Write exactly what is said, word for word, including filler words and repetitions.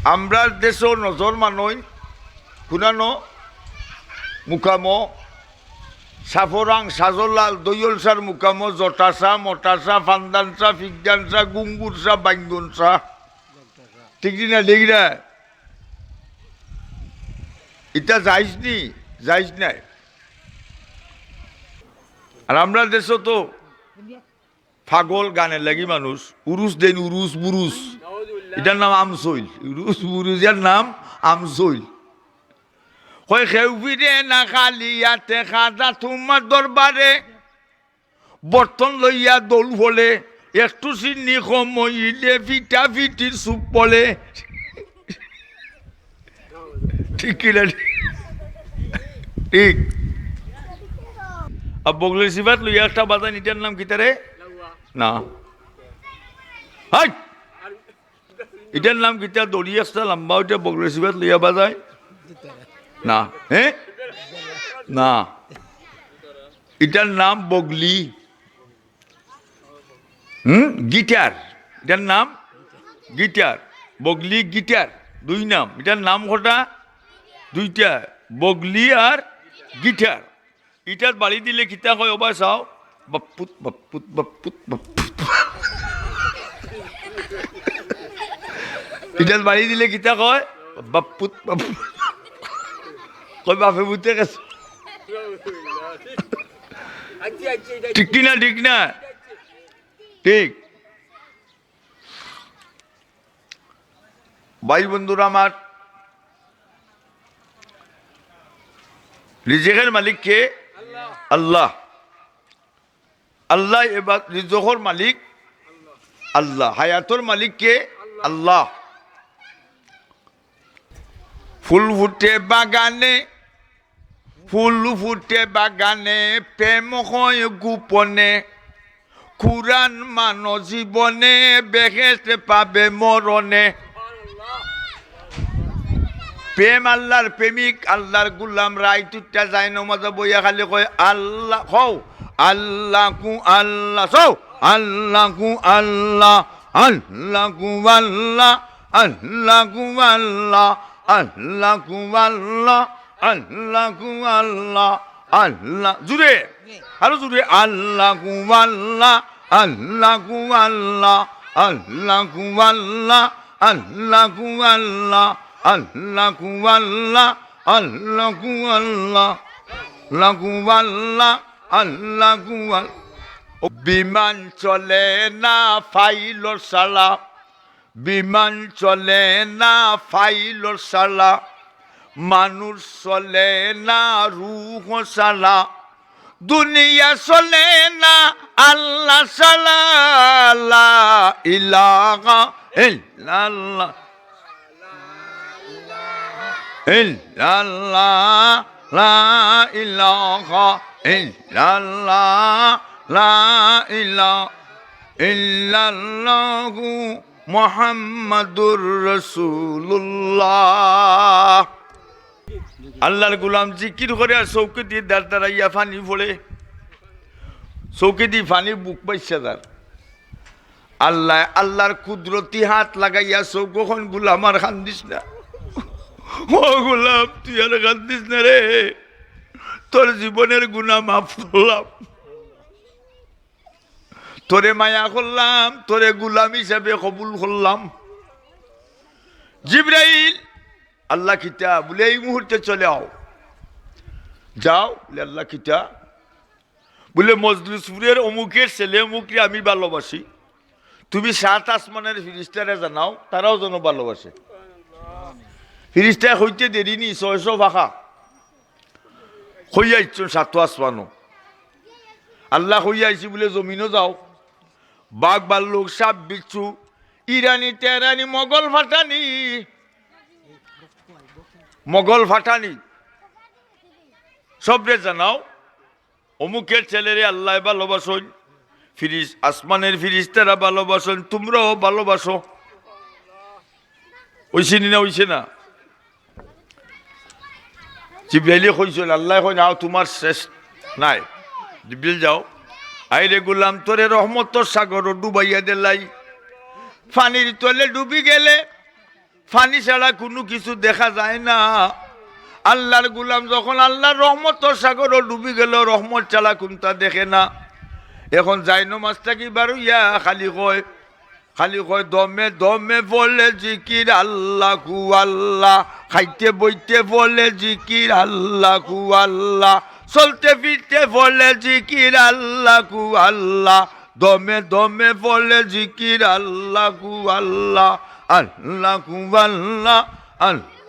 আমরার দেশো নজর মানইন, কুনানো মুকামো, সাফরাং, সাজলাল, দৈয়লসার মুকামো, জটাসা, মটাসা, ফান্দানসা, ফিকজানসা, গুঙ্গুরসা, বাইঙ্গুনসা। ঠিক নি না, ঠিক না? ইতা জাইজ নি, জাইজ নায়। আর আমরার দেশো তো পাগল গানের লাগি মানুষ, উরুস দেইন, উরুস, বুরুস। ইটার নাম আমসইল। উরুস, বুরুস, ইয়ার নাম আমসইল। কয়, "কেউ ফিরে না খালি আতে খাজা তুমার দরবারে, বর্তন লইয়া দৌড় পড়ে, একটু সিন্নি কম অইলে ফিটা ফিটির চুপ পড়ে।" ঠিক কি না? ঠিক। আর বগলের সিফাত লইয়া একটা বাজাইন, ইটার নাম কিতা রে? না। হাই! ইটার নাম কিতা? দড়ি একটা লম্বা, ওইটা বগলের সিফাত লইয়া বাজায়? না। হ্যাঁ? না। ইটার নাম বগলি। হুম, গিটার। ইটার নাম গিটার। বগলি, গিটার, দুই নাম। ইটার নাম কটা? দুইটা, বগলি আর গিটার। ইটাত বাড়ি দিলে কিতা কয়, ওবা চাও? বাপ্পুত, বাপ্পুত, বাপ্পুত, বাপ্পুত। ইটাত বাড়ি দিলে কিতা কয়? বাপ্পুত, বাপ্পুত। কয়, "বাপে বুঝতে গেছে।" ঠিক কি না, ঠিক না? ঠিক। ভাই বন্ধুরা আমার, রিজিকের মালিক কে? আল্লাহ। আল্লাহ। এবার রিজিকর মালিক আল্লাহ, হায়াতর মালিক কে? আল্লাহ। ফুল ফুটে বাগানে, ফুল ফুটে বাগানে, প্রেম হয় গোপনে। কুরআন মানো জীবনে, বেহেশত পাবে মরণে। প্রেম আল্লাহর প্রেমিক, আল্লাহর গোলাম, রাইত উঠিয়া যায় নমাজো বইয়া খালি কয়, "আল্লাহ", কও, "আল্লাহু আল্লাহ", কও, "আল্লাহু আল্লাহ, আল্লাহু আল্লাহ, আল্লাহু আল্লাহ, আল্লাহু আল্লাহ, আল্লাহু আল্লাহ, আল্লাহ।" জুরে, আরো জুরে, "আল্লাহু আল্লাহ, আল্লাহু আল্লাহ, আল্লাহু আল্লাহ, আল্লাহু আল্লাহ, আল্লাহু আল্লাহ, আল্লাহু আল্লাহ, আল্লাহু আল্লাহ, আল্লাহু আল্লাহ, আল্লাহু আল্লাহ।" বিমান চলে না পাইলট ছাড়া, বিমান চলে না পাইলট ছাড়া, মানুষ চলে না রুহ ছাড়া, দুনিয়া চলে না আল্লাহ ছাড়া। লা ইলাহা ইল্লাল্লাহ, ইল্লাল্লাহ, লা ইলাহা ইল্লাল্লাহ, লা ইলাহা ইল্লাল্লাহু মুহাম্মাদুর রাসূলুল্লাহ। আল্লাহর গোলাম জিকির করে আর চউখেদি দার দারাইয়া পানি পড়ে, চউখেদি পানি বুক বাইচ্ছা যার। আল্লায় আল্লাহর কুদরতি হাত লাগাইয়া চউখো কইন, "গোলাম, আর কান্দিস না। ও গোলাম, তুই আর কান্দিস না রে, তোর জীবনের গুনা মাফ করলাম।" তোরে মায়া করলাম, তোরে গোলাম হিসাবে কবুল করলাম। জিব্রাইল, আল্লাহ কিতা? বলে, "এই মুহূর্তে চলে আও।" যাও। বলে, "আল্লাহ কিতা?" বলে, "মজলিসপুরের অমুকের ছেলে অমুকরে আমি ভালোবাসি, তুমি সাত আসমানের ফিরিস্তারে জানাও, তারাও যেন ভালোবাসে।" ফিরিস্তায় কইতে দেরি নি, ছয়শো ফাঁকা। কইয়া আইছইন সাত আসমানো। আল্লাহ কইয়া আইছি বলে জমিনো যাও। বাঘ, ভাল্লুক, সাপ, বিচ্ছু, ইরানি, তেহরানি, মোগল, ফাটানি, মোগল, ফাটানি, সবরে জানাও, অমুকের ছেলেরে আল্লায় ভালোবাসইন, ফিরিস-, আসমানের ফিরিস্তারা ভালোবাসইন, তুমরাও ভালোবাসো। অইছে নি না, অইছে না? জিব্রাইলে কইছইন, আল্লায় কইন, "আও, তুমার শেষ নাই।" জিব্রাইল যাও। "আইরে গোলাম, তোরে রহমতর সাগরো ডুবাইয়া দিলাই। পানির তলে ডুবি গেলে, পানি ছাড়া কুনু কিছু দেখা যায় না। আল্লার গুলাম যখন আল্লার রহমতর সাগরো ডুবি গেল, রহমত ছাড়া কুনতা দেখে না। এখন জায়নমাজ থাকি বারইয়া খালি কয়, খালি কয়, "দমে দমে বলে জিকির আল্লাহু আল্লাহ, খাইতে বইতে বলে জিকির আল্লাহু আল্লাহ, চলতে ফিরতে বলে জিকির আল্লাহু আল্লাহ, দমে দমে বলে জিকির আল্লাহু আল্লাহ, আল্লাহু আল্লাহ, আল্লাহ।"